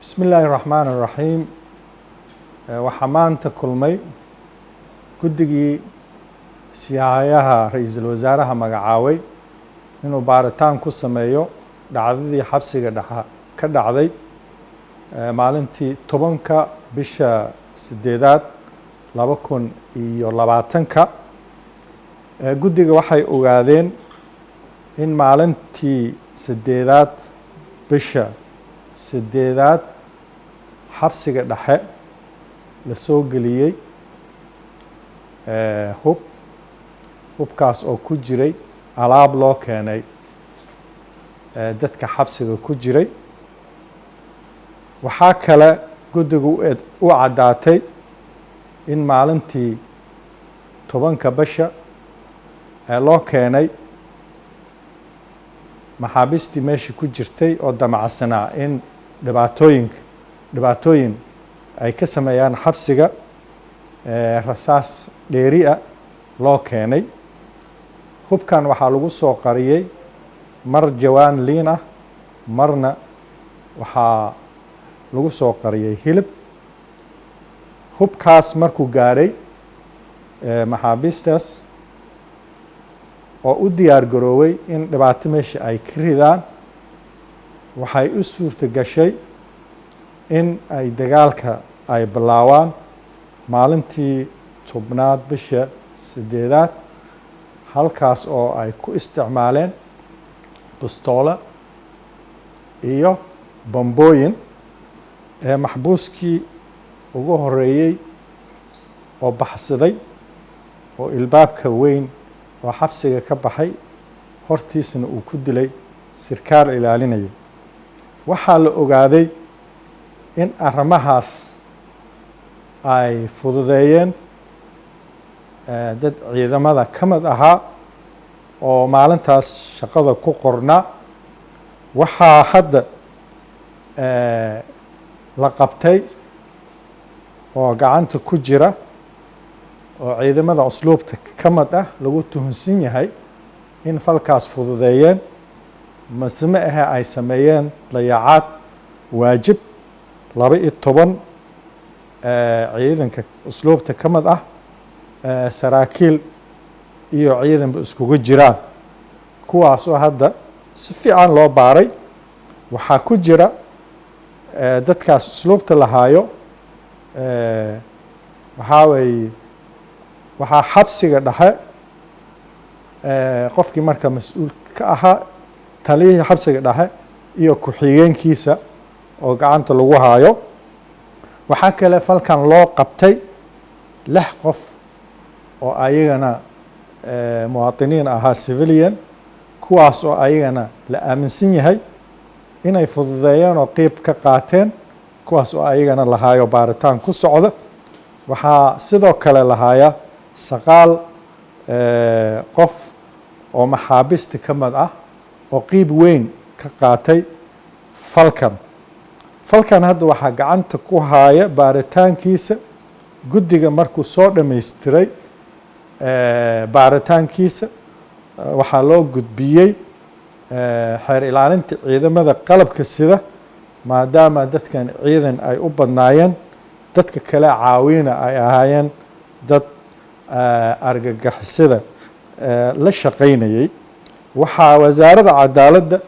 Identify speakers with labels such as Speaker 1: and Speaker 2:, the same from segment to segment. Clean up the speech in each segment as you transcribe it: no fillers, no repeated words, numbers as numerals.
Speaker 1: Bismi illaahi raxmaan iraxiim. Waxaa maanta kulmay guddigii siyaahayaha ra-iisul wasaaraha magacaabay inuu baaritaan ku sameeyo dhacdadii xabsiga dhexa ka dhacday maalintii 10-ka bisha 8aad 2020-ka. Guddiga waxay ogaadeen in maalintii 8aad bisha 8aad xabsiga dhexe la soo geliyey hub, hubkaas oo ku jiray alaab loo keenay dadka xabsiga ku jiray. Waxaa kale guddigu u caddaatay in maalintii 10-ka bisha loo keenay maxaabiistii meeshii ku jirtay oo damacsanaa in dhibaatooyin ay ka sameeyaan xabsiga rasaas dheeri ah loo keenay. Hubkan waxaa lagu soo qariyey mar jawaan liin ah, marna waxaa lagu soo qariyey hilib. Hubkaas markuu gaadhay maxaabiistaas oo u diyaar garooway in dhibaato meesha ay ka ridaan, waxay u suurto gashay in ay dagaalka ay bilaawaan maalintii 10aad bisha 8aad, halkaas oo ay ku isticmaaleen bustoola iyo bambooyin. Ee maxbuuskii ugu horeeyey oo baxsaday oo ilbaabka weyn oo xabsiga ka baxay hortiisna uu ku dilay sirkaal ilaalinaya. Waxaa la ogaaday in arrimahaas ay fududeeyeen dad ciidamada ka mid ahaa oo maalintaas shaqada ku qornaa. Waxaa hadda la qabtay oo gacanta ku jira oo ciidamada usluubta ka mid ah lagu tuhunsan yahay in falkaas fududeeyeen, mase ma ahe ay sameeyeen dayacaad waajib, 12 ciidanka usluubta ka mid ah, saraakiil iyo ciidanba iskugu jiraan, kuwaasoo hadda si fiican loo baaray. Waxaa ku jira dadkaas usluubta lahaayo, waxaa weeye waxaa xabsiga dhexe qofkii marka mas-uul ka ahaa, taliyihii xabsiga dhexe iyo ku-xigeenkiisa oo gacanta lagu haayo. Waxaa kale falkan loo qabtay 6 qof oo ayagana muwaadiniin ahaa, civilian, kuwaas oo ayagana la aaminsan yahay inay fududeeyeen oo qeyb ka qaateen, kuwaas oo ayagana lahaayo baaritaan ku socda. Waxaa sidoo kale lahaaya 9 qof oo maxaabiista ka mid ah oo qeyb weyn ka qaatay falkan. Falkan hadda waxaa gacanta ku haaya baaritaankiisa guddiga. Markuu soo dhammaystiray baaritaankiisa, waxaa loo gudbiyey xeer ilaalinta ciidamada qalabka sida, maadaama dadkan ciidan ay u badnaayeen, dadka kale caawina ay ahaayeen dad argagixisada la shaqaynayay. Waxaa wasaaradda cadaaladda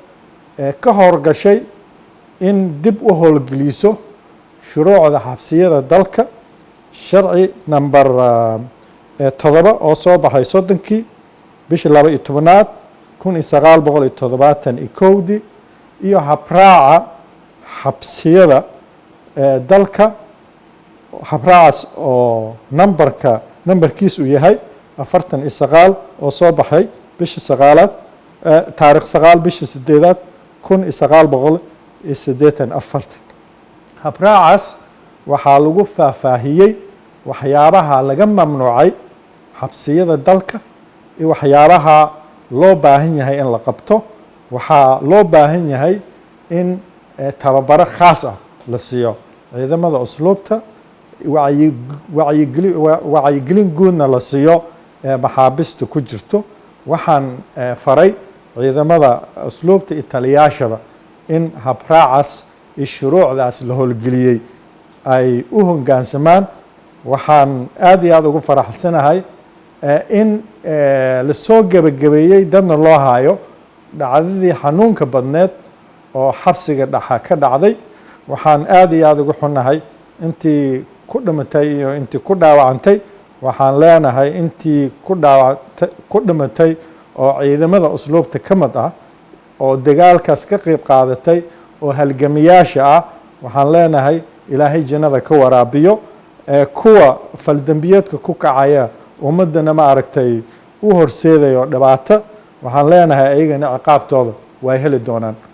Speaker 1: ka howlgashay in dib u howlgeliso shuruucda xabsiyada dalka, sharci number 7 oo soo baxay 30-kii bishii 12aad 1971-dii iyo habraaca xabsiyada dalka, habraacaas oo nambarkiis uu yahay 49 oo soo baxay bisha 9aad, taarikh 9 bisha 8aad 1984. Habraacaas waxaa lagu faahfaahiyey waxyaabaha laga mamnuucay xabsiyada dalka iyo waxyaabaha loo baahan yahay in la qabto. Waxaa loo baahan yahay in tababaro khaas ah la siiyo ciidamada usluubta, wacyigelin guudna la siiyo maxaabista ku jirto. Waxaan faray ciidamada usluubta iyo taliyaashaba in habraacaas iyo shuruucdaas la howlgeliyey ay u hoggaansamaan. Waxaan aad iyo aada ugu faraxsanahay in lasoo gebagabeeyey, dadna loo haayo dhacdadii xanuunka badneed oo xabsiga dhexa ka dhacday. Waxaan aad iyo aada ugu xunnahay intii ku dhimatay iyo intii ku dhaawacantay. Waxaan leenahay intii ku dhaawacantay, ku dhimatay oo ciidamada usluubta ka mid ah oo dagaalkaas ka qeyb qaadatay oo halgamiyaasha ah, waxaan leenahay Ilaahay jannada ka waraabiyo. Kuwa faldembiyeedka ku kacaya, ummaddana ma aragtay u horseedayo dhibaato, waxaan leenahay ayagana ciqaabtooda way heli doonaan.